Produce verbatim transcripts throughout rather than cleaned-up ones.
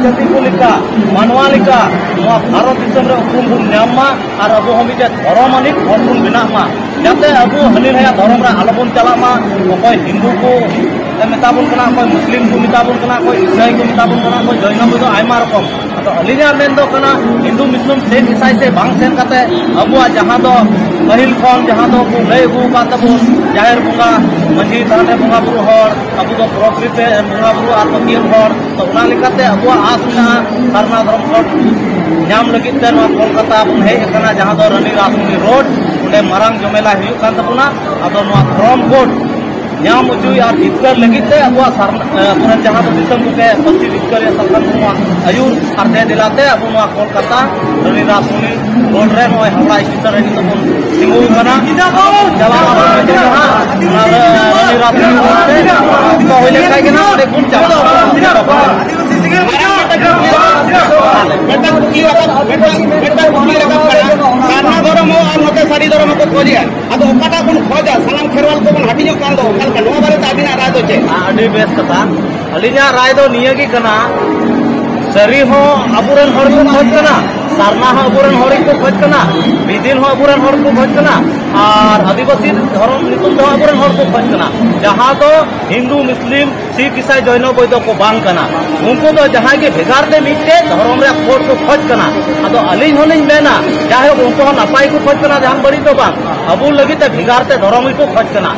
ᱡᱟᱹᱛᱤ ᱠᱚ ᱞᱮᱠᱟ, ᱢᱟᱱᱣᱟ ᱞᱮᱠᱟ ᱱᱚᱣᱟ ᱵᱷᱟᱨᱚᱛ ᱫᱤᱥᱚᱢ ᱨᱮ ᱩᱯᱨᱩᱢ ᱵᱚᱱ ᱧᱟᱢ ᱢᱟ ᱟᱨ ᱟᱵᱚ ᱦᱚᱸ ᱢᱤᱫᱴᱮᱱ ᱫᱷᱚᱨᱚᱢ ᱟᱹᱱᱤᱡ ᱦᱚᱲ ᱵᱚᱱ ᱵᱮᱱᱟᱜ ᱢᱟ, ᱡᱟᱛᱮ ᱟᱵᱚ ᱦᱟᱹᱱᱤ ᱱᱟᱭᱟᱜ ᱫᱷᱚᱨᱚᱢ ᱨᱮ ᱟᱞᱚᱵᱚᱱ ᱪᱟᱞᱟᱜ ᱢᱟ᱾ ᱚᱠᱚᱭ ᱦᱤᱱᱫᱩ ᱠᱚ ᱢᱮᱛᱟ ᱵᱚᱱ ᱠᱟᱱᱟ, ᱚᱠᱚᱭ ᱢᱩᱥᱞᱤᱢ ᱠᱚ ᱢᱮᱛᱟ ᱵᱚᱱ ᱠᱟᱱᱟ, ᱚᱠᱚᱭ ᱤᱥᱟᱹᱭ ᱠᱚ ᱢᱮᱛᱟ ᱵᱚᱱ ᱠᱟᱱᱟ, ᱚᱠᱚᱭ ᱡᱚᱭᱱᱚ ᱠᱚ ᱫᱚ ᱟᱭᱢᱟ ᱨᱚᱠᱚᱢ᱾ ᱟᱫᱚ ᱟᱹᱞᱤᱧᱟᱜ ᱢᱮᱱ ᱫᱚ ᱠᱟᱱᱟ, ᱦᱤᱱᱫᱩ ᱢᱩᱥᱞᱤᱢ ᱥᱮᱫ ᱤᱥᱟᱭ ᱥᱮᱫ ᱵᱟᱝ ᱥᱮᱱ ᱠᱟᱛᱮ ᱟᱵᱚᱣᱟᱜ ᱡᱟᱦᱟᱸ ᱫᱚ ᱯᱟᱹᱦᱤᱞ ᱠᱷᱚᱱ ᱡᱟᱦᱟᱸ ᱫᱚ ᱠᱚ ᱞᱟᱹᱭ ᱟᱹᱜᱩ ᱟᱠᱟᱫ ᱛᱟᱵᱚᱱ, ᱡᱟᱦᱮᱨ ᱵᱚᱸᱜᱟ, ᱢᱟᱹᱡᱷᱤ ᱛᱷᱟᱱ ᱨᱮ ᱵᱚᱸᱜᱟ ᱵᱩᱨᱩ ᱦᱚᱲ, ᱟᱵᱚ ᱫᱚ ᱯᱨᱚᱠᱨᱤᱛᱤ ᱨᱮ ᱵᱚᱸᱜᱟ ᱵᱩᱨᱩ ᱟᱨ ᱯᱟᱹᱛᱭᱟᱹᱣ ᱦᱚᱲ, ᱛᱚ ᱚᱱᱟ ᱞᱮᱠᱟᱛᱮ ᱟᱵᱚᱣᱟᱜ ᱟᱥ ᱢᱮᱱᱟᱜᱼᱟ ᱥᱟᱨᱱᱟ ᱫᱷᱚᱨᱚᱢ ᱠᱳᱰ ᱧᱟᱢ ᱞᱟᱹᱜᱤᱫ ᱛᱮ ᱱᱚᱣᱟ ᱠᱳᱞᱠᱟᱛᱟ ᱵᱚᱱ ᱦᱮᱡ ᱟᱠᱟᱱᱟ, ᱡᱟᱦᱟᱸ ᱫᱚ ᱨᱟᱱᱤ ᱨᱟᱥᱢᱚᱱᱤ ᱨᱳᱰ, ᱚᱸᱰᱮ ᱢᱟᱨᱟᱝ ᱡᱚᱢᱮᱞᱟ ᱦᱩᱭᱩᱜ ᱠᱟᱱ ᱛᱟᱵᱚᱱᱟ᱾ ᱟᱫᱚ ᱱᱚᱣᱟ ᱫᱷᱚᱨᱚᱢ ᱠᱳᱰ ᱧᱟᱢ ᱦᱚᱪᱚᱭ ᱟᱨ ᱡᱤᱛᱠᱟᱹᱨ ᱞᱟᱹᱜᱤᱫ ᱛᱮ ᱟᱵᱚᱣᱟᱜ ᱥᱟᱨᱱᱟ, ᱮ, ᱟᱵᱚᱨᱮᱱ ᱡᱟᱦᱟᱸ ᱫᱚ ᱫᱤᱥᱚᱢ ᱜᱚᱢᱠᱮ ᱯᱟᱹᱨᱥᱤ ᱡᱤᱛᱠᱟᱹᱨᱤᱭᱟᱹ ᱥᱟᱞᱠᱷᱟᱱ ᱢᱩᱨᱢᱩᱣᱟᱜ ᱟᱹᱭᱩᱨ ᱟᱨ ᱫᱮ ᱫᱮᱞᱟ ᱛᱮ ᱟᱵᱚ ᱱᱚᱣᱟ ᱠᱳᱞᱠᱟᱛᱟ ᱨᱟᱱᱤ ᱨᱟᱥᱢᱚᱱᱤ ᱨᱳᱰ ᱨᱮ ᱱᱚᱜᱼᱚᱭ ᱦᱟᱣᱲᱟ ᱥᱴᱮᱥᱚᱱ ᱨᱮ ᱱᱤᱛᱚᱜ ᱵᱚᱱ ᱛᱤᱸᱜᱩ ᱟᱠᱟᱱᱟ᱾ ᱪᱟᱞᱟᱣ ᱟᱵᱚᱱ ᱱᱤᱛᱚᱜ ᱫᱚ ᱦᱟᱸᱜ ᱚᱱᱟ ᱨᱟᱱᱤ ᱨᱟᱥᱢᱚᱱᱤ ᱨᱳᱰ ᱨᱮ ᱚᱠᱛᱚ ᱦᱩᱭ ᱞᱮᱱᱠᱷᱟᱱ ᱜᱮ ᱱᱟᱦᱟᱜ ᱚᱸᱰᱮ ᱵᱚᱱ ᱪᱟᱞᱟᱜᱼᱟ᱾ ᱢᱤᱫᱴᱟᱝ ᱠᱩᱠᱞᱤ ᱨᱟᱠᱟᱵ, ᱢᱤᱫᱴᱟᱝ, ᱢᱤᱫᱴᱟᱝ ᱠᱩᱠᱞᱤ ᱨᱟᱠᱟᱵ ᱠᱟᱱᱟ, ᱥᱟᱨᱱᱟ ᱫᱷᱚᱨᱚᱢ ᱦᱚᱸ ᱟᱨ ᱱᱚᱛᱮ ᱥᱟᱹᱨᱤ ᱫᱷᱚᱨᱚᱢ ᱦᱚᱸᱠᱚ ᱠᱷᱚᱡᱮᱜᱼᱟ᱾ ᱟᱫᱚ ᱚᱠᱟᱴᱟᱜ ᱵᱚᱱ ᱠᱷᱚᱡᱟ? ᱥᱟᱱᱟᱢ ᱠᱷᱮᱨᱣᱟᱞ ᱠᱚᱵᱚᱱ ᱦᱟᱹᱴᱤᱧᱚᱜ ᱠᱟᱱ ᱫᱚ ᱚᱠᱟ ᱞᱮᱠᱟ? ᱱᱚᱣᱟ ᱵᱟᱨᱮᱛᱮ ᱟᱹᱵᱤᱱᱟᱜ ᱨᱟᱭ ᱫᱚ ᱪᱮᱫ? ᱟᱹᱰᱤ ᱵᱮᱥ ᱠᱟᱛᱷᱟ᱾ ᱟᱹᱞᱤᱧᱟᱜ ᱨᱟᱭ ᱫᱚ ᱱᱤᱭᱟᱹ ᱜᱮ ᱠᱟᱱᱟ, ᱥᱟᱹᱨᱤ ᱦᱚᱸ ᱟᱵᱚᱨᱮᱱ ᱦᱚᱲ ᱠᱚ ᱠᱷᱚᱡᱽ ᱠᱟᱱᱟ, ᱥᱟᱨᱱᱟ ᱦᱚᱸ ᱟᱵᱚᱨᱮᱱ ᱦᱚᱲ ᱜᱮᱠᱚ ᱠᱷᱚᱡᱽ ᱠᱟᱱᱟ, ᱵᱤᱫᱤᱱ ᱦᱚᱸ ᱟᱵᱚᱨᱮᱱ ᱦᱚᱲ ᱠᱚ ᱠᱷᱚᱡᱽ ᱠᱟᱱᱟ, ᱟᱨ ᱟᱹᱫᱤᱵᱟᱹᱥᱤ ᱫᱷᱚᱨᱚᱢ ᱧᱩᱛᱩᱢ ᱛᱮᱦᱚᱸ ᱟᱵᱚᱨᱮᱱ ᱦᱚᱲ ᱠᱚ ᱠᱷᱚᱡᱽ ᱠᱟᱱᱟ, ᱡᱟᱦᱟᱸ ᱫᱚ ᱦᱤᱱᱫᱩ, ᱢᱩᱥᱞᱤᱢ, ᱥᱤᱠᱷ, ᱤᱥᱟᱭ, ᱡᱚᱭᱱᱚ, ᱵᱳᱭᱫᱚ ᱠᱚ ᱵᱟᱝ ᱠᱟᱱᱟ᱾ ᱩᱱᱠᱩ ᱫᱚ ᱡᱟᱦᱟᱸᱭ ᱜᱮ ᱵᱷᱮᱜᱟᱨ ᱛᱮ ᱢᱤᱫᱴᱮᱡ ᱫᱷᱚᱨᱚᱢ ᱨᱮᱭᱟᱜ ᱠᱳᱰ ᱠᱚ ᱠᱷᱚᱡᱽ ᱠᱟᱱᱟ᱾ ᱟᱫᱚ ᱟᱹᱞᱤᱧ ᱦᱚᱸᱞᱤᱧ ᱢᱮᱱᱟ, ᱡᱟᱭᱦᱳᱠ, ᱩᱱᱠᱩ ᱦᱚᱸ ᱱᱟᱯᱟᱭ ᱠᱚ ᱠᱷᱚᱡᱽ ᱠᱟᱱᱟ, ᱡᱟᱦᱟᱱ ᱵᱟᱹᱲᱤᱡ ᱫᱚ ᱵᱟᱝ, ᱟᱵᱚ ᱞᱟᱹᱜᱤᱫ ᱛᱮ ᱵᱷᱮᱜᱟᱨ ᱛᱮ ᱫᱷᱚᱨᱚᱢ ᱜᱮᱠᱚ ᱠᱷᱚᱡᱽ ᱠᱟᱱᱟ᱾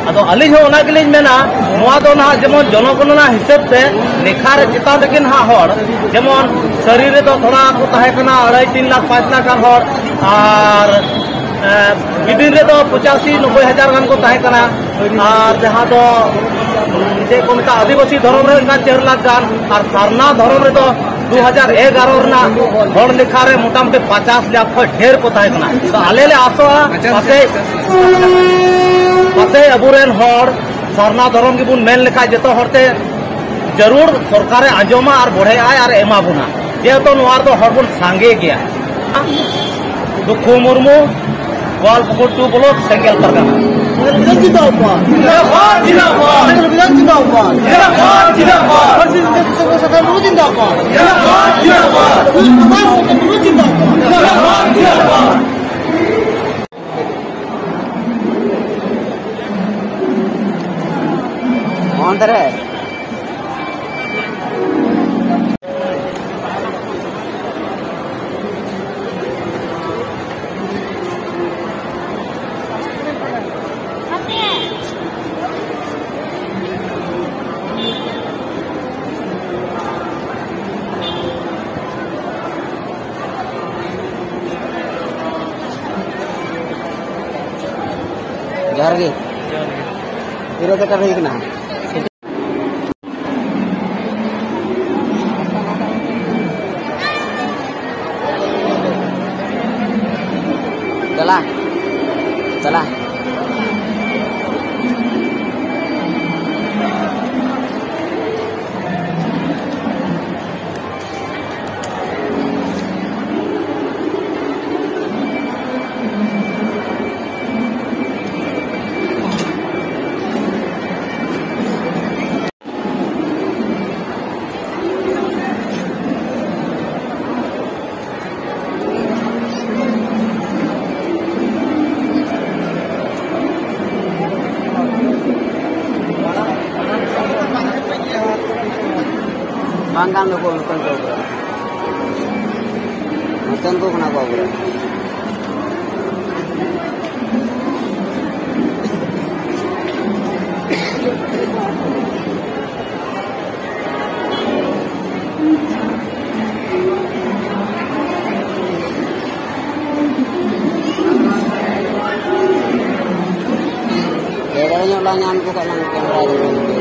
ᱟᱫᱚ ᱟᱹᱞᱤᱧ ᱦᱚᱸ ᱚᱱᱟ ᱜᱮᱞᱤᱧ ᱢᱮᱱᱟ, ᱱᱚᱣᱟ ᱫᱚ ᱱᱟᱦᱟᱜ ᱡᱮᱢᱚᱱ ᱡᱚᱱᱚᱜᱚᱱᱚᱱᱟ ᱦᱤᱥᱟᱹᱵ ᱛᱮ ᱞᱮᱠᱷᱟ ᱨᱮ ᱪᱮᱛᱟᱱ ᱨᱮᱜᱮ ᱱᱟᱦᱟᱜ ᱦᱚᱲ, ᱡᱮᱢᱚᱱ ᱥᱟᱹᱨᱤ ᱨᱮᱫᱚ ᱛᱷᱚᱲᱟ ᱠᱚ ᱛᱟᱦᱮᱸ ᱠᱟᱱᱟ ᱟᱲᱟᱭ ᱛᱤᱱ ᱞᱟᱠᱷ ᱯᱟᱸᱪ ᱞᱟᱠᱷ ᱜᱟᱱ ᱦᱚᱲ, ᱟᱨ, ᱮ, ᱵᱤᱫᱤᱱ ᱨᱮᱫᱚ ᱯᱚᱸᱪᱟᱥᱤ ᱱᱚᱵᱵᱳᱭ ᱦᱟᱡᱟᱨ ᱜᱟᱱ ᱠᱚ ᱛᱟᱦᱮᱸ ᱠᱟᱱᱟ, ᱟᱨ ᱡᱟᱦᱟᱸ ᱫᱚ, ᱪᱮᱫ ᱠᱚ ᱢᱮᱛᱟᱜᱼᱟ, ᱟᱹᱫᱤᱵᱟᱹᱥᱤ ᱫᱷᱚᱨᱚᱢ ᱨᱮ ᱚᱱᱠᱟ ᱪᱟᱨ ᱞᱟᱠᱷ ᱜᱟᱱ, ᱟᱨ ᱥᱟᱨᱱᱟ ᱫᱷᱚᱨᱚᱢ ᱨᱮᱫᱚ ᱫᱩ ᱦᱟᱡᱟᱨ ᱮᱜᱟᱨᱚ ᱨᱮᱱᱟᱜ ᱦᱚᱲ ᱞᱮᱠᱷᱟ ᱨᱮ ᱢᱚᱴᱟᱢᱩᱴᱤ ᱯᱚᱸᱪᱟᱥ ᱞᱟᱠᱷ ᱠᱷᱚᱱ ᱰᱷᱮᱨ ᱠᱚ ᱛᱟᱦᱮᱸ ᱠᱟᱱᱟ᱾ ᱛᱚ ᱟᱞᱮ ᱞᱮ ᱟᱥᱚᱜᱼᱟ ᱯᱟᱥᱮᱡ, ᱯᱟᱥᱮᱡ ᱟᱵᱚᱨᱮᱱ ᱦᱚᱲ ᱥᱟᱨᱱᱟ ᱫᱷᱚᱨᱚᱢ ᱜᱮᱵᱚᱱ ᱢᱮᱱ ᱞᱮᱠᱷᱟᱡ ᱡᱚᱛᱚ ᱦᱚᱲᱛᱮ ᱡᱟᱹᱨᱩᱲ ᱥᱚᱨᱠᱟᱨᱮ ᱟᱸᱡᱚᱢᱟ ᱟᱨ ᱵᱚᱲᱦᱮᱜᱼᱟᱭ ᱟᱨ ᱮᱢᱟ ᱵᱚᱱᱟ, ᱡᱮᱦᱮᱛᱩ ᱱᱚᱣᱟ ᱨᱮᱫᱚ ᱦᱚᱲ ᱵᱚᱱ ᱥᱟᱸᱜᱮ ᱜᱮᱭᱟ᱾ ᱫᱩᱠᱷᱩ ᱢᱩᱨᱢᱩ, ᱜᱳᱣᱟᱞᱯᱩᱠᱩᱨ ᱴᱩ ᱵᱞᱚᱠ, ᱥᱮᱸᱜᱮᱞ ᱯᱟᱨᱜᱟᱱᱟ᱾ ᱥᱮᱸᱜᱮᱞ ᱚᱵᱷᱤᱡᱟᱱ ᱡᱤᱱᱫᱟᱵᱟᱫ᱾ ᱡᱤᱱᱫᱟᱵᱟᱫ, ᱡᱤᱱᱫᱟᱵᱟᱫ᱾ ᱥᱮᱸᱜᱮᱞ ᱚᱵᱷᱤᱡᱟᱱ ᱡᱤᱱᱫᱟᱵᱟᱫ᱾ ᱡᱤᱱᱫᱟᱵᱟᱫ, ᱡᱤᱱᱫᱟᱵᱟᱫ᱾ ᱯᱟᱹᱨᱥᱤ ᱥᱟᱱᱛᱟᱲ ᱡᱤᱱᱫᱟᱵᱟᱫ᱾ ᱡᱤᱱᱫᱟᱵᱟᱫ, ᱡᱤᱱᱫᱟᱵᱟᱫ᱾ ᱡᱤᱱᱫᱟᱵᱟᱫ, ᱡᱤᱱᱫᱟᱵᱟᱫ᱾ ᱚᱱᱛᱮ ᱨᱮ᱾ ᱡᱚᱦᱟᱨ ᱜᱮ᱾ ᱛᱤᱨᱮ ᱥᱮᱴᱮᱨ ᱦᱩᱭ ᱠᱟᱱᱟ? ᱪᱟᱞᱟ, ᱪᱟᱞᱟ᱾ ᱵᱟᱝ ᱜᱟᱱ ᱫᱚᱠᱚ ᱱᱚᱛᱮᱱ ᱠᱚ ᱟᱹᱜᱩᱭᱟ᱾ ᱱᱚᱛᱮᱱ ᱠᱚ ᱠᱟᱱᱟ ᱠᱚ ᱟᱵᱚᱨᱮᱱ᱾ ᱡᱟᱭᱜᱟ ᱧᱚᱜ ᱞᱟᱝ ᱧᱟᱢ ᱠᱚ ᱠᱷᱟᱡ ᱞᱟᱝ ᱠᱮᱢᱮᱨᱟ ᱫᱟᱲᱮᱭᱟᱜᱼᱟ᱾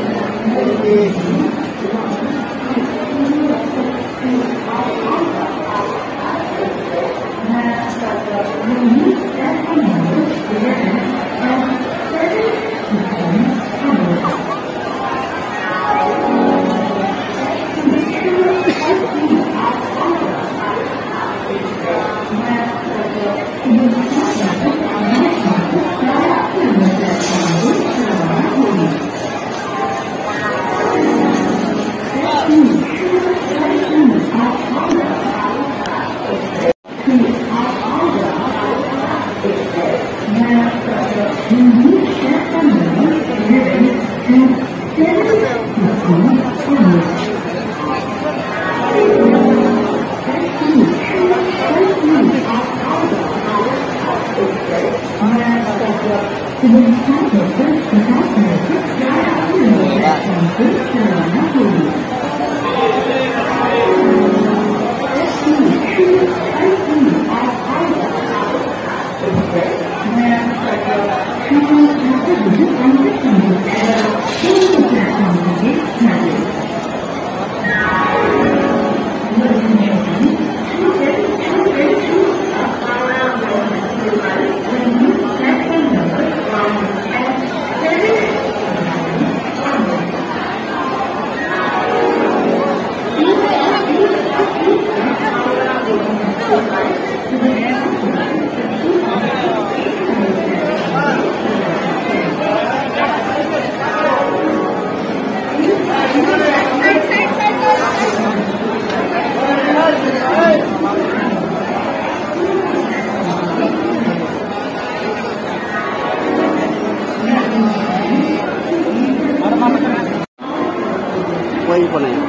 ᱵᱟᱹᱧ ᱯᱷᱳᱱᱟᱭᱟ᱾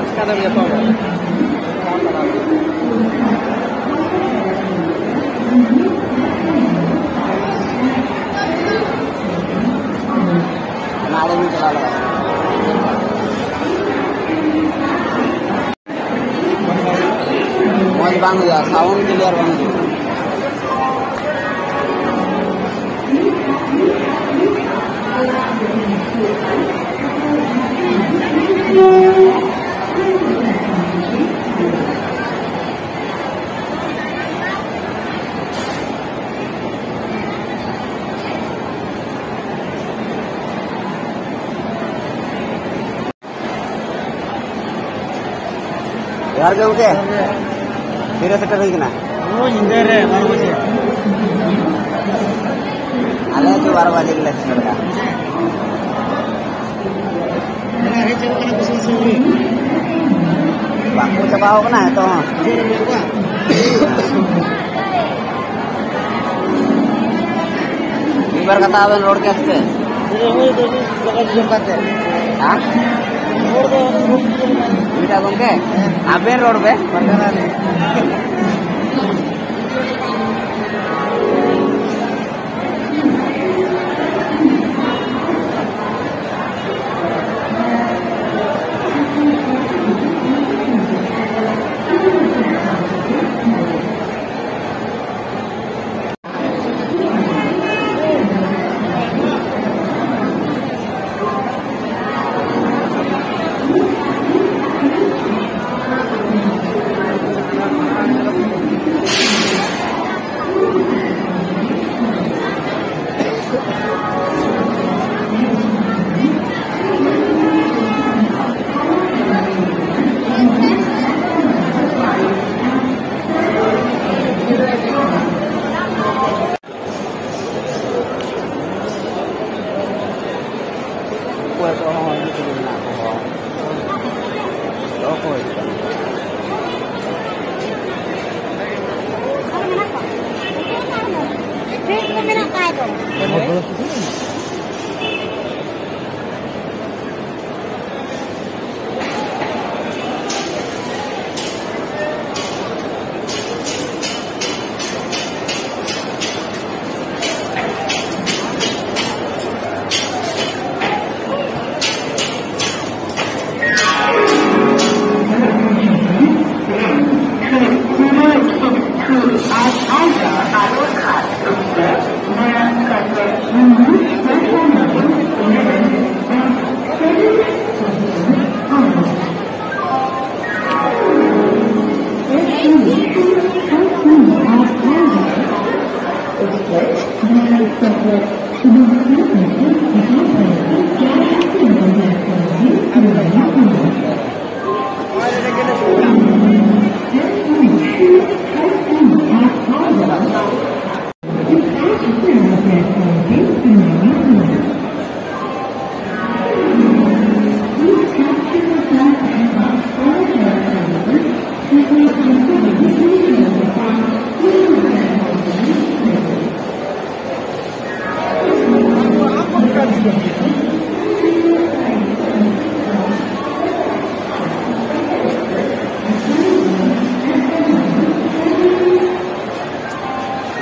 ᱟᱪᱠᱟ ᱫᱚ ᱡᱚᱛᱚ ᱦᱚᱲ᱾ ᱚᱱᱟ ᱟᱲᱮ ᱵᱚᱱ ᱪᱟᱞᱟᱣ ᱞᱮᱱᱟ᱾ ᱢᱚᱡᱽ ᱵᱟᱝ ᱦᱩᱭᱩᱜᱼᱟ, sound clear ᱵᱟᱝ ᱦᱤᱡᱩᱜᱼᱟ᱾ ᱡᱚᱦᱟᱨ ᱜᱮ ᱜᱚᱢᱠᱮ᱾ ᱛᱤᱨᱮ ᱥᱮᱴᱮᱨ ᱦᱩᱭ ᱠᱟᱱᱟ? ᱳᱭ ᱧᱤᱫᱟᱹ ᱨᱮ ᱵᱟᱨᱚ ᱵᱟᱡᱮ᱾ ᱟᱞᱮ ᱦᱚᱸ ᱵᱟᱨᱚ ᱵᱟᱡᱮ ᱜᱮᱞᱮ ᱥᱮᱴᱮᱨ ᱠᱟᱱᱟ᱾ ᱢᱟᱱᱮ ᱦᱮᱡ ᱪᱟᱵᱟᱜ ᱠᱟᱱᱟ ᱠᱚ ᱥᱩᱨ ᱥᱩᱨ ᱜᱮ᱾ ᱵᱟᱠᱚ ᱪᱟᱵᱟᱣ ᱠᱟᱱᱟ ᱱᱤᱛᱚᱜ ᱦᱚᱸ᱾ ᱥᱩᱨ ᱨᱮ ᱢᱮᱱᱟᱜ ᱠᱚᱣᱟ᱾ ᱢᱤᱫ ᱵᱟᱨ ᱠᱟᱛᱷᱟ ᱵᱮᱱ ᱨᱚᱲ ᱠᱮᱭᱟ ᱥᱮ ᱪᱮᱫ? ᱦᱳᱭ, ᱫᱚ ᱢᱤᱫ ᱡᱟᱭᱜᱟ ᱡᱚᱢ ᱠᱟᱛᱮ᱾ ᱦᱮᱸ? ᱦᱚᱲ ᱫᱚ ᱵᱩᱡᱷᱟᱹᱣ ᱜᱚᱢᱠᱮ, ᱟᱵᱮᱱ ᱨᱚᱲ ᱵᱮᱱ᱾ ᱚᱠᱚᱭ ᱠᱚᱦᱚᱸ ᱤᱭᱟᱹ ᱛᱮᱜᱮ ᱢᱮᱱᱟᱜ ᱠᱚᱣᱟ᱾ ᱚᱠᱚᱭ?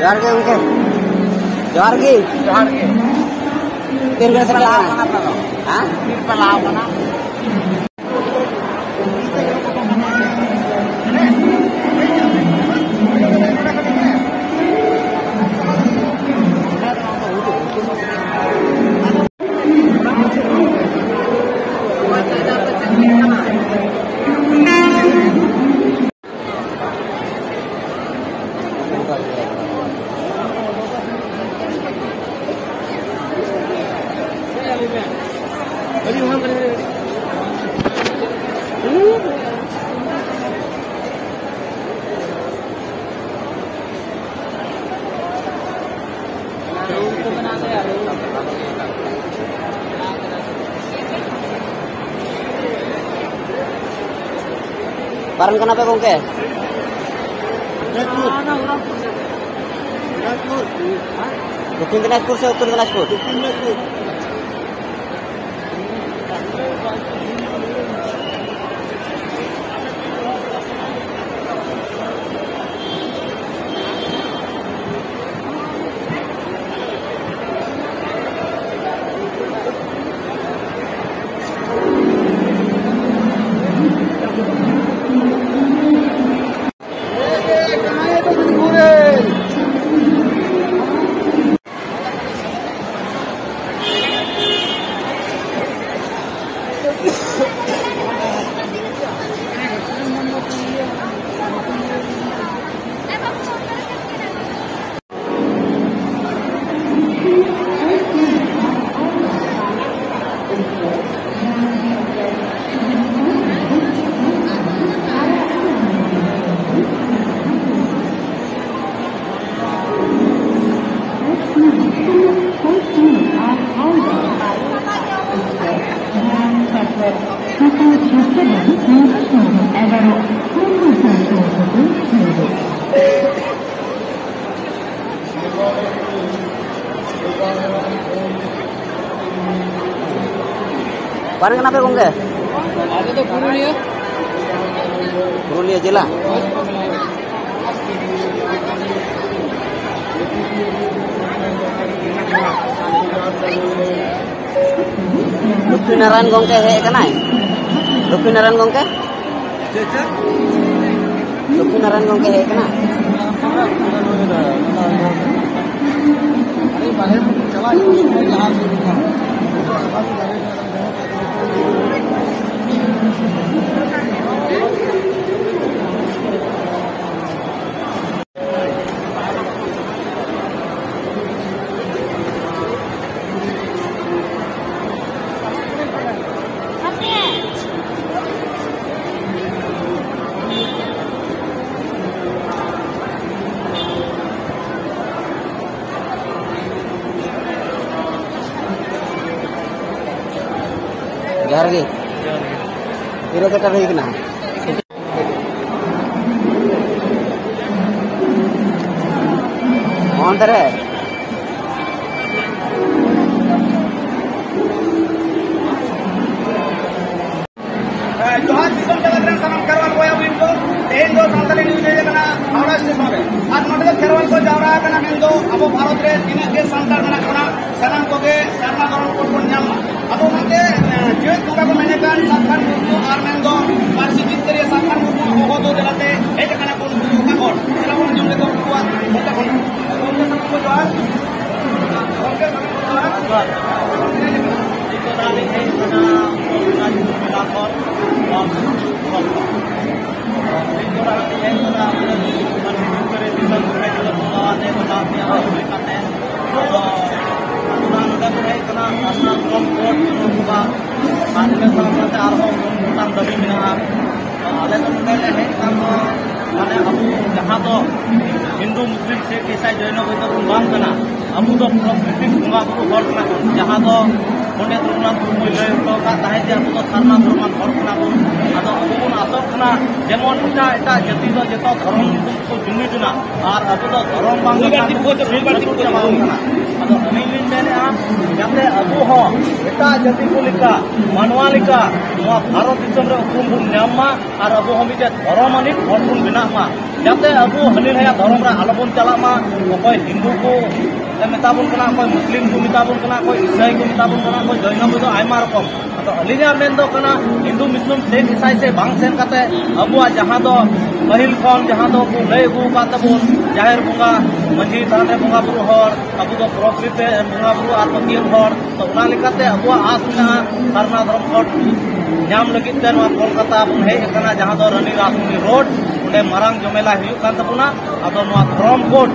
ᱡᱚᱦᱟᱨ ᱜᱮ ᱜᱚᱝᱠᱮ᱾ ᱡᱚᱦᱟᱨ ᱜᱮ᱾ ᱡᱚᱦᱟᱨ ᱜᱮ᱾ ᱛᱤᱱ ᱨᱮᱵᱮᱱ ᱥᱮᱴᱮᱨ ᱠᱟᱱᱟ? ᱦᱮᱸ? ᱛᱤᱱ ᱨᱮᱯᱮ ᱞᱟᱦᱟᱣ ᱠᱟᱱᱟ? ᱚᱠᱟᱨᱮᱱ ᱠᱟᱱᱟ ᱯᱮ ᱜᱚᱝᱠᱮ? ᱫᱤᱱᱟᱡᱽᱯᱩᱨ᱾ ᱫᱤᱱᱟᱡᱽᱯᱩᱨ᱾ ᱫᱚᱠᱠᱷᱤᱱ ᱫᱤᱱᱟᱡᱽᱯᱩᱨ ᱥᱮ ᱩᱛᱛᱚᱨ ᱫᱤᱱᱟᱡᱽᱯᱩᱨ? ᱫᱚᱠᱠᱷᱤᱱ ᱫᱤᱱᱟᱡᱽᱯᱩᱨ᱾ ᱚᱠᱟᱨᱮ ᱠᱟᱱᱟ ᱯᱮ ᱜᱚᱝᱠᱮ? ᱟᱞᱮ ᱫᱚ ᱯᱩᱨᱩᱞᱤᱭᱟᱹ᱾ ᱯᱩᱨᱩᱞᱤᱭᱟᱹ ᱡᱮᱞᱟ? ᱞᱚᱠᱠᱷᱤ ᱱᱟᱨᱟᱭᱚᱱ ᱜᱚᱢᱠᱮ ᱦᱮᱡ ᱟᱠᱟᱱᱟᱭ᱾ ᱞᱚᱠᱠᱷᱤ ᱱᱟᱨᱟᱭᱚᱱ ᱜᱚᱢᱠᱮ, ᱞᱚᱠᱠᱷᱤ ᱱᱟᱨᱟᱭᱚᱱ ᱜᱚᱢᱠᱮ ᱦᱮᱡ ᱟᱠᱟᱱᱟ᱾ ᱡᱚᱦᱟᱨ ᱜᱮ᱾ ᱛᱤᱨᱮ ᱥᱮᱴᱮᱨ ᱦᱩᱭ ᱠᱟᱱᱟ? ᱚᱱᱛᱮ ᱨᱮ᱾ ᱡᱚᱦᱟᱨ ᱫᱤᱥᱚᱢ ᱡᱟᱠᱟᱛ ᱨᱮᱱ ᱥᱟᱱᱟᱢ ᱠᱷᱮᱨᱣᱟᱞ ᱵᱚᱭᱦᱟ ᱵᱤᱱ ᱠᱚ, ᱛᱮᱦᱮᱧ ᱫᱚ ᱥᱟᱱᱛᱟᱲᱤ ᱱᱤᱭᱩᱡᱽ ᱦᱮᱡ ᱟᱠᱟᱱᱟ ᱦᱟᱣᱲᱟ ᱥᱴᱮᱥᱚᱱ ᱨᱮ᱾ ᱟᱨ ᱱᱚᱰᱮ ᱫᱚ ᱠᱷᱮᱨᱣᱟᱞ ᱠᱚ ᱡᱟᱣᱨᱟ ᱟᱠᱟᱱᱟ, ᱢᱮᱱᱫᱚ ᱟᱵᱚ ᱵᱷᱟᱨᱚᱛ ᱨᱮ ᱛᱤᱱᱟᱹᱜ ᱜᱮ ᱥᱟᱱᱛᱟᱲ ᱢᱮᱱᱟᱜ ᱵᱚᱱᱟ, ᱥᱟᱱᱟᱢ ᱠᱚᱜᱮ ᱥᱟᱨᱱᱟ ᱫᱷᱚᱨᱚᱢ ᱠᱳᱰ ᱵᱚᱱ ᱧᱟᱢ ᱢᱟ᱾ ᱟᱫᱚ ᱚᱱᱟᱛᱮ, ᱮ, ᱡᱮᱣᱮᱫ ᱵᱚᱸᱜᱟ ᱠᱚ ᱢᱮᱱᱮᱫ ᱠᱟᱱ ᱥᱟᱛᱠᱷᱟᱱ ᱢᱩᱨᱢᱩ ᱟᱨ ᱢᱮᱱᱫᱚ ᱯᱟᱹᱨᱥᱤ ᱡᱤᱛᱠᱟᱹᱨᱤᱭᱟᱹ ᱥᱟᱛᱠᱷᱟᱱ ᱢᱩᱨᱢᱩ ᱦᱚᱦᱚ ᱫᱚ ᱡᱟᱞᱟᱛᱮ ᱦᱮᱡ ᱟᱠᱟᱱᱟ ᱠᱚ ᱱᱩᱠᱩ ᱚᱠᱟ ᱠᱷᱚᱱ᱾ ᱪᱟᱞᱟᱣ ᱵᱚᱱ ᱟᱸᱡᱚᱢ ᱞᱮᱠᱚ ᱩᱱᱠᱩᱣᱟᱜ ᱢᱚᱪᱟ ᱠᱷᱚᱱ᱾ ᱜᱚᱢᱠᱮ ᱥᱟᱱᱟᱢ ᱠᱚ ᱡᱚᱦᱟᱨ᱾ ᱜᱚᱢᱠᱮ ᱥᱟᱱᱟᱢ ᱠᱚ ᱡᱚᱦᱟᱨ᱾ ᱱᱤᱛᱚᱜ ᱫᱚ ᱟᱹᱞᱤᱧ ᱦᱮᱡ ᱟᱠᱟᱱᱟ ᱢᱮᱞᱟ ᱠᱷᱚᱱ᱾ ᱛᱮᱦᱮᱧ ᱫᱚ ᱱᱟᱦᱟᱜ ᱞᱤᱧ ᱦᱮᱡ ᱠᱟᱱᱟ, ᱟᱵᱚᱨᱮᱱ ᱢᱟᱹᱱᱢᱤ ᱡᱤᱣᱤ ᱠᱚᱨᱮ ᱫᱤᱥᱚᱢ ᱠᱚᱨᱮ ᱡᱚᱛᱚ ᱵᱚᱸᱜᱟᱣᱟᱜ ᱫᱮᱭᱟ ᱵᱟᱵᱟ ᱛᱮ ᱟᱵᱚ ᱦᱩᱭ ᱠᱟᱛᱮ, ᱟᱫᱚ ᱚᱱᱟ ᱱᱚᱰᱮ ᱵᱚᱱ ᱦᱮᱡ ᱠᱟᱱᱟ, ᱥᱟᱨᱱᱟ ᱫᱷᱚᱨᱚᱢ ᱠᱳᱰ ᱵᱚᱸᱜᱟ, ᱟᱨ ᱤᱱᱟᱹ ᱥᱟᱶ ᱥᱟᱶᱛᱮ ᱟᱨᱦᱚᱸ ᱜᱚᱴᱟᱝ ᱫᱟᱹᱵᱤ ᱢᱮᱱᱟᱜᱼᱟ᱾ ᱟᱞᱮ ᱫᱚ ᱱᱚᱰᱮ ᱞᱮ ᱦᱮᱡ ᱠᱟᱱ ᱫᱚ, ᱢᱟᱱᱮ, ᱟᱵᱚ ᱡᱟᱦᱟᱸ ᱫᱚ ᱦᱤᱱᱫᱩ, ᱢᱩᱥᱞᱤᱢ, ᱥᱤᱠᱷ, ᱤᱥᱟᱭ, ᱡᱚᱭᱱᱚ ᱵᱚᱭᱫᱽᱫᱚ ᱵᱚᱱ ᱵᱟᱝ ᱠᱟᱱᱟ᱾ ᱟᱵᱚ ᱫᱚ ᱯᱨᱚᱠᱨᱤᱛᱤᱠ ᱵᱚᱸᱜᱟ ᱵᱩᱨᱩ ᱦᱚᱲ ᱠᱟᱱᱟ ᱵᱚᱱ, ᱡᱟᱦᱟᱸ ᱫᱚ ᱯᱚᱱᱰᱤᱛ ᱨᱚᱜᱷᱩᱱᱟᱛᱷ ᱢᱩᱨᱢᱩᱭ ᱞᱟᱹᱭ ᱦᱚᱴᱚ ᱟᱠᱟᱫ ᱛᱟᱦᱮᱸᱫ ᱡᱮ ᱟᱵᱚ ᱫᱚ ᱥᱟᱨᱱᱟ ᱫᱷᱚᱨᱚᱢᱟᱱ ᱦᱚᱲ ᱠᱟᱱᱟ ᱵᱚᱱ᱾ ᱟᱫᱚ ᱟᱵᱚ ᱵᱚᱱ ᱟᱥᱚᱜ ᱠᱟᱱᱟ ᱡᱮᱢᱚᱱ ᱮᱴᱟᱜ ᱮᱴᱟᱜ ᱡᱟᱹᱛᱤ ᱫᱚ ᱡᱚᱛᱚ ᱫᱷᱚᱨᱚᱢ ᱧᱩᱛᱩᱢ ᱛᱮᱠᱚ ᱡᱩᱢᱤᱫ ᱮᱱᱟ, ᱟᱨ ᱟᱵᱚ ᱫᱚ ᱫᱷᱚᱨᱚᱢ ᱵᱟᱝ ᱠᱟᱱᱟ, ᱪᱟᱵᱟ ᱟᱠᱟᱱᱟ᱾ ᱟᱫᱚ ᱟᱹᱞᱤᱧ ᱞᱤᱧ ᱢᱮᱱᱮᱫᱼᱟ, ᱡᱟᱛᱮ ᱟᱵᱚ ᱦᱚᱸ ᱮᱴᱟᱜ ᱡᱟᱹᱛᱤ ᱠᱚ ᱞᱮᱠᱟ, ᱢᱟᱱᱣᱟ ᱞᱮᱠᱟ ᱱᱚᱣᱟ ᱵᱷᱟᱨᱚᱛ ᱫᱤᱥᱚᱢ ᱨᱮ ᱩᱯᱨᱩᱢ ᱵᱚᱱ ᱧᱟᱢ ᱢᱟ ᱟᱨ ᱟᱵᱚ ᱦᱚᱸ ᱢᱤᱫᱴᱮᱱ ᱫᱷᱚᱨᱚᱢ ᱟᱹᱱᱤᱡ ᱦᱚᱲ ᱵᱚᱱ ᱵᱮᱱᱟᱜ ᱢᱟ, ᱡᱟᱛᱮ ᱟᱵᱚ ᱦᱟᱹᱱᱤ ᱱᱟᱹᱭᱟᱜ ᱫᱷᱚᱨᱚᱢ ᱨᱮ ᱟᱞᱚᱵᱚᱱ ᱪᱟᱞᱟᱜ ᱢᱟ᱾ ᱚᱠᱚᱭ ᱦᱤᱱᱫᱩ ᱠᱚ ᱢᱮᱛᱟ ᱵᱚᱱ ᱠᱟᱱᱟ, ᱚᱠᱚᱭ ᱢᱩᱥᱞᱤᱢ ᱠᱚ ᱢᱮᱛᱟ ᱵᱚᱱ ᱠᱟᱱᱟ, ᱚᱠᱚᱭ ᱤᱥᱟᱹᱭ ᱠᱚ ᱢᱮᱛᱟ ᱵᱚᱱ ᱠᱟᱱᱟ, ᱚᱠᱚᱭ ᱡᱚᱭᱱᱚ ᱵᱚᱭᱫᱷᱚ, ᱟᱭᱢᱟ ᱨᱚᱠᱚᱢ᱾ ᱟᱫᱚ ᱟᱹᱞᱤᱧᱟᱜ ᱢᱮᱱ ᱫᱚ ᱠᱟᱱᱟ, ᱦᱤᱱᱫᱩ ᱢᱩᱥᱞᱤᱢ ᱥᱮᱫ ᱤᱥᱟᱹᱭ ᱥᱮᱫ ᱵᱟᱝ ᱥᱮᱱ ᱠᱟᱛᱮ ᱟᱵᱚᱣᱟᱜ ᱡᱟᱦᱟᱸ ᱫᱚ ᱯᱟᱹᱦᱤᱞ ᱠᱷᱚᱱ ᱡᱟᱦᱟᱸ ᱫᱚ ᱠᱚ ᱞᱟᱹᱭ ᱟᱹᱜᱩ ᱟᱠᱟᱫ ᱛᱟᱵᱚᱱ, ᱡᱟᱦᱮᱨ ᱵᱚᱸᱜᱟ, ᱢᱟᱹᱡᱷᱤ ᱛᱷᱟᱱ ᱨᱮ ᱵᱚᱸᱜᱟ ᱵᱩᱨᱩ ᱦᱚᱲ, ᱟᱵᱚ ᱫᱚ ᱯᱨᱚᱠᱨᱤᱛᱤ ᱵᱚᱸᱜᱟ ᱵᱩᱨᱩ ᱟᱨ ᱯᱟᱹᱛᱭᱟᱹᱣ ᱦᱚᱲ᱾ ᱛᱚ ᱚᱱᱟ ᱞᱮᱠᱟᱛᱮ ᱟᱵᱚᱣᱟᱜ ᱟᱥ ᱢᱮᱱᱟᱜᱼᱟ, ᱥᱟᱨᱱᱟ ᱫᱷᱚᱨᱚᱢ ᱠᱳᱰ ᱧᱟᱢ ᱞᱟᱹᱜᱤᱫ ᱛᱮ ᱱᱚᱣᱟ ᱠᱳᱞᱠᱟᱛᱟ ᱵᱚᱱ ᱦᱮᱡ ᱟᱠᱟᱱᱟ, ᱡᱟᱦᱟᱸ ᱫᱚ ᱨᱟᱱᱤ ᱨᱟᱥᱢᱚᱱᱤ ᱨᱳᱰ, ᱚᱸᱰᱮ ᱢᱟᱨᱟᱝ ᱡᱚᱢᱮᱞᱟ ᱦᱩᱭᱩᱜ ᱠᱟᱱ ᱛᱟᱵᱚᱱᱟ᱾ ᱟᱫᱚ ᱱᱚᱣᱟ ᱫᱷᱚᱨᱚᱢ ᱠᱳᱰ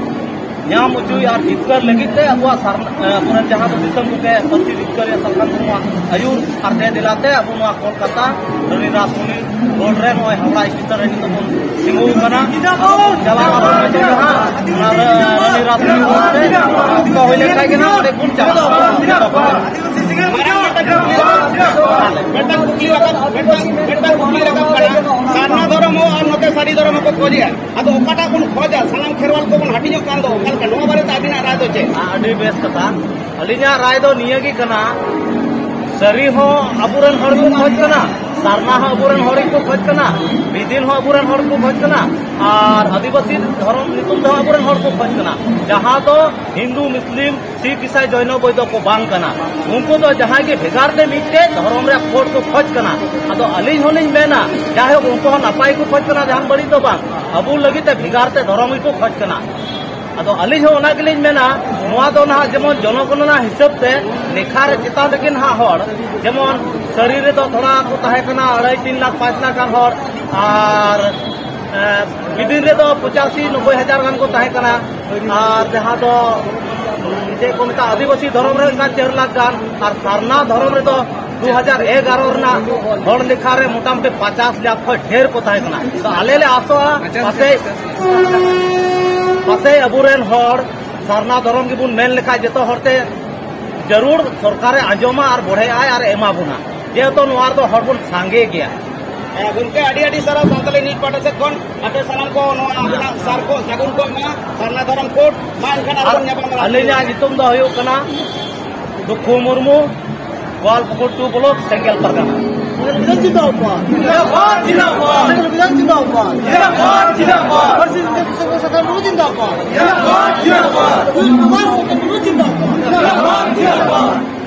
ᱧᱟᱢ ᱦᱚᱪᱚᱭ ᱟᱨ ᱡᱤᱛᱠᱟᱹᱨ ᱞᱟᱹᱜᱤᱫ ᱛᱮ ᱟᱵᱚᱣᱟᱜ ᱥᱟᱨ-, ᱮ, ᱟᱵᱚᱨᱮᱱ ᱡᱟᱦᱟᱸ ᱫᱚ ᱫᱤᱥᱚᱢ ᱜᱚᱢᱠᱮ ᱯᱟᱹᱨᱥᱤ ᱡᱤᱛᱠᱟᱹᱨᱤᱭᱟᱹ ᱥᱟᱞᱠᱷᱟᱱ ᱢᱩᱨᱢᱩᱣᱟᱜ ᱟᱹᱭᱩᱨ ᱟᱨ ᱫᱮᱞᱟᱛᱮ ᱟᱵᱚ ᱱᱚᱣᱟ ᱠᱳᱞᱠᱟᱛᱟ ᱨᱟᱱᱤ ᱨᱟᱥᱢᱚᱱᱤ ᱨᱳᱰ ᱨᱮ ᱱᱚᱜᱼᱚᱭ ᱦᱟᱣᱲᱟ ᱥᱴᱮᱥᱚᱱ ᱨᱮ ᱱᱤᱛᱚᱜ ᱵᱚᱱ ᱛᱤᱸᱜᱩ ᱟᱠᱟᱱᱟ᱾ ᱪᱟᱞᱟᱣ ᱟᱨᱦᱚᱸ ᱱᱤᱛᱚᱜ ᱫᱚ ᱦᱟᱸᱜ ᱚᱱᱟ ᱨᱟᱱᱤ ᱨᱟᱥᱢᱚᱱᱤ ᱨᱳᱰ ᱨᱮ ᱚᱠᱛᱚ ᱦᱩᱭ ᱞᱮᱱᱠᱷᱟᱱ ᱜᱮ ᱱᱟᱜ ᱚᱸᱰᱮ ᱵᱚᱱ ᱪᱟᱞᱟᱜᱼᱟ᱾ ᱢᱤᱫᱴᱟᱝ ᱠᱩᱠᱞᱤ ᱨᱟᱠᱟᱵ, ᱢᱤᱫᱴᱟᱝ, ᱢᱤᱫᱴᱟᱝ ᱠᱩᱠᱞᱤ ᱨᱟᱠᱟᱵ ᱠᱟᱱᱟ᱾ ᱥᱟᱨᱱᱟ ᱫᱷᱚᱨᱚᱢ ᱦᱚᱸ ᱟᱨ ᱱᱚᱛᱮ ᱥᱟᱹᱨᱤ ᱫᱷᱚᱨᱚᱢ ᱦᱚᱸ ᱠᱚ ᱠᱷᱚᱡᱮᱜᱼᱟ᱾ ᱟᱫᱚ ᱚᱠᱟᱴᱟᱜ ᱵᱚᱱ ᱠᱷᱚᱡᱟ? ᱥᱟᱱᱟᱢ ᱠᱷᱮᱨᱣᱟᱞ ᱠᱚᱵᱚᱱ ᱦᱟᱹᱴᱤᱧᱚᱜ ᱠᱟᱱ ᱫᱚ ᱚᱠᱟ ᱞᱮᱠᱟ? ᱱᱚᱣᱟ ᱵᱟᱨᱮᱛᱮ ᱟᱹᱵᱤᱱᱟᱜ ᱨᱟᱭ ᱫᱚ ᱪᱮᱫ? ᱟᱹᱰᱤ ᱵᱮᱥ ᱠᱟᱛᱷᱟ᱾ ᱟᱹᱞᱤᱧᱟᱜ ᱨᱟᱭ ᱫᱚ ᱱᱤᱭᱟᱹ ᱜᱮ ᱠᱟᱱᱟ, ᱥᱟᱹᱨᱤ ᱦᱚᱸ ᱟᱵᱚᱨᱮᱱ ᱦᱚᱲ ᱠᱚ ᱠᱷᱚᱡ ᱠᱟᱱᱟ, ᱥᱟᱨᱱᱟ ᱦᱚᱸ ᱟᱵᱚᱨᱮᱱ ᱦᱚᱲ ᱜᱮᱠᱚ ᱠᱷᱚᱡ ᱠᱟᱱᱟ, ᱵᱤᱫᱤᱱ ᱦᱚᱸ ᱟᱵᱚᱨᱮᱱ ᱦᱚᱲ ᱠᱚ ᱠᱷᱚᱡ ᱠᱟᱱᱟ, ᱟᱨ ᱟᱹᱫᱤᱵᱟᱹᱥᱤ ᱫᱷᱚᱨᱚᱢ ᱧᱩᱛᱩᱢ ᱛᱮᱦᱚᱸ ᱟᱵᱚᱨᱮᱱ ᱦᱚᱲ ᱠᱚ ᱠᱷᱚᱡ ᱠᱟᱱᱟ, ᱡᱟᱦᱟᱸ ᱫᱚ ᱦᱤᱱᱫᱩ, ᱢᱩᱥᱞᱤᱢ, ᱥᱤᱠᱷ, ᱤᱥᱟᱭ, ᱡᱚᱭᱱᱚ, ᱵᱳᱭᱫᱚ ᱠᱚ ᱵᱟᱝ ᱠᱟᱱᱟ᱾ ᱩᱱᱠᱩ ᱫᱚ ᱡᱟᱦᱟᱸᱭ ᱜᱮ ᱵᱷᱮᱜᱟᱨ ᱛᱮ ᱢᱤᱫᱴᱮᱡ ᱫᱷᱚᱨᱚᱢ ᱨᱮᱭᱟᱜ ᱠᱳᱰ ᱠᱚ ᱠᱷᱚᱡ ᱠᱟᱱᱟ᱾ ᱟᱫᱚ ᱟᱹᱞᱤᱧ ᱦᱚᱸᱞᱤᱧ ᱢᱮᱱᱟ, ᱡᱟᱭᱦᱳᱠ, ᱩᱱᱠᱩ ᱦᱚᱸ ᱱᱟᱯᱟᱭ ᱠᱚ ᱠᱷᱚᱡ ᱠᱟᱱᱟ, ᱡᱟᱦᱟᱱ ᱵᱟᱹᱲᱤᱡ ᱫᱚ ᱵᱟᱝ᱾ ᱟᱵᱚ ᱞᱟᱹᱜᱤᱫ ᱛᱮ ᱵᱷᱮᱜᱟᱨ ᱛᱮ ᱫᱷᱚᱨᱚᱢ ᱜᱮᱠᱚ ᱠᱷᱚᱡ ᱠᱟᱱᱟ᱾ ᱟᱫᱚ ᱟᱹᱞᱤᱧ ᱦᱚᱸ ᱚᱱᱟ ᱜᱮᱞᱤᱧ ᱢᱮᱱᱟ, ᱱᱚᱣᱟ ᱫᱚ ᱱᱟᱦᱟᱜ ᱡᱮᱢᱚᱱ ᱡᱚᱱᱚᱜᱚᱱᱚᱱᱟ ᱦᱤᱥᱟᱹᱵ ᱛᱮ ᱞᱮᱠᱷᱟ ᱨᱮ ᱪᱮᱛᱟᱱ ᱨᱮᱜᱮ ᱱᱟᱦᱟᱜ ᱦᱚᱲ, ᱡᱮᱢᱚᱱ ᱥᱟᱹᱨᱤ ᱨᱮᱫᱚ ᱛᱷᱚᱲᱟ ᱠᱚ ᱛᱟᱦᱮᱸ ᱠᱟᱱᱟ ᱟᱲᱟᱭ ᱛᱤᱱ ᱞᱟᱠᱷ ᱯᱟᱸᱪ ᱞᱟᱠᱷ ᱜᱟᱱ ᱦᱚᱲ, ᱟᱨ ᱮ, ᱵᱤᱫᱤᱱ ᱨᱮᱫᱚ ᱯᱚᱸᱪᱟᱥᱤ ᱱᱚᱵᱵᱳᱭ ᱦᱟᱡᱟᱨ ᱜᱟᱱ ᱠᱚ ᱛᱟᱦᱮᱸ ᱠᱟᱱᱟ᱾ ᱟᱨ ᱡᱟᱦᱟᱸ ᱫᱚ, ᱪᱮᱫ ᱠᱚ ᱢᱮᱛᱟᱜᱼᱟ, ᱟᱹᱫᱤᱵᱟᱹᱥᱤ ᱫᱷᱚᱨᱚᱢ ᱨᱮ ᱚᱱᱠᱟ ᱪᱟᱨ ᱞᱟᱠᱷ ᱜᱟᱱ, ᱟᱨ ᱥᱟᱨᱱᱟ ᱫᱷᱚᱨᱚᱢ ᱨᱮᱫᱚ ᱫᱩ ᱦᱟᱡᱟᱨ ᱮᱜᱟᱨᱚ ᱨᱮᱱᱟᱜ ᱦᱚᱲ ᱞᱮᱠᱷᱟ ᱨᱮ ᱢᱚᱴᱟᱢᱩᱴᱤ ᱯᱚᱸᱪᱟᱥ ᱞᱟᱠᱷ ᱠᱷᱚᱱ ᱰᱷᱮᱨ ᱠᱚ ᱛᱟᱦᱮᱸ ᱠᱟᱱᱟ᱾ ᱛᱚ ᱟᱞᱮ ᱞᱮ ᱟᱥᱚᱜᱼᱟ, ᱯᱟᱥᱮᱡ, ᱯᱟᱥᱮᱡ ᱟᱵᱚᱨᱮᱱ ᱦᱚᱲ ᱥᱟᱨᱱᱟ ᱫᱷᱚᱨᱚᱢ ᱜᱮᱵᱚᱱ ᱢᱮᱱ ᱞᱮᱠᱷᱟᱡ ᱡᱚᱛᱚ ᱦᱚᱲᱛᱮ ᱡᱟᱹᱨᱩᱲ ᱥᱚᱨᱠᱟᱨᱮ ᱟᱸᱡᱚᱢᱟ ᱟᱨ ᱵᱚᱲᱦᱮᱜᱼᱟᱭ ᱟᱨ ᱮᱢᱟ ᱵᱚᱱᱟ᱾ ᱡᱮᱦᱮᱛᱩ ᱱᱚᱣᱟ ᱨᱮᱫᱚ ᱦᱚᱲ ᱵᱚᱱ ᱥᱟᱸᱜᱮ ᱜᱮᱭᱟ᱾ ᱜᱚᱢᱠᱮ, ᱟᱹᱰᱤ ᱟᱹᱰᱤ ᱥᱟᱨᱦᱟᱣ ᱥᱟᱱᱛᱟᱞᱤ ᱱᱤᱭᱩᱡᱽ ᱯᱟᱦᱴᱟ ᱥᱮᱫ ᱠᱷᱚᱱ᱾ ᱟᱯᱮ ᱥᱟᱱᱟᱢ ᱠᱚ ᱱᱚᱣᱟ ᱟᱵᱚᱱᱟᱜ ᱥᱟᱨ ᱠᱚ ᱥᱟᱹᱜᱩᱱ ᱠᱚ ᱮᱢᱟ, ᱥᱟᱨᱱᱟ ᱫᱷᱚᱨᱚᱢ ᱠᱳᱰ᱾ ᱢᱟ ᱮᱱᱠᱷᱟᱱ ᱟᱨ ᱟᱨᱵᱚᱱ ᱧᱟᱯᱟᱢ ᱫᱟᱲᱮᱭᱟᱜᱼᱟ᱾ ᱟᱹᱞᱤᱧᱟᱜ ᱧᱩᱛᱩᱢ ᱫᱚ ᱦᱩᱭᱩᱜ ᱠᱟᱱᱟ ᱫᱩᱠᱷᱩ ᱢᱩᱨᱢᱩ, ᱜᱳᱣᱟᱞᱯᱩᱠᱩᱨ ᱴᱩ ᱵᱞᱚᱠ, ᱥᱮᱸᱜᱮᱞ ᱯᱟᱨᱜᱟᱱᱟ᱾ ᱥᱮᱸᱜᱮᱞ ᱚᱵᱷᱤᱡᱟᱱ ᱡᱤᱱᱫᱟᱵᱟᱫ᱾ ᱥᱮᱸᱜᱮᱞ ᱚᱵᱷᱤᱡᱟᱱ ᱡᱤᱱᱫᱟᱵᱟᱫ᱾ ᱥᱮᱸᱜᱮᱞ ᱚᱵᱷᱤᱡᱟᱱ ᱡᱤᱱᱫᱟᱵᱟᱫ᱾ ᱯᱟᱹᱨᱥᱤ ᱥᱟᱱᱛᱟᱲ ᱢᱩᱨᱢᱩ ᱡᱤᱱᱫᱟᱵᱟᱫ᱾ ᱥᱮᱸᱜᱮᱞ ᱚᱵᱷᱤᱡᱟᱱ ᱡᱤᱱᱫᱟᱵᱟᱫ᱾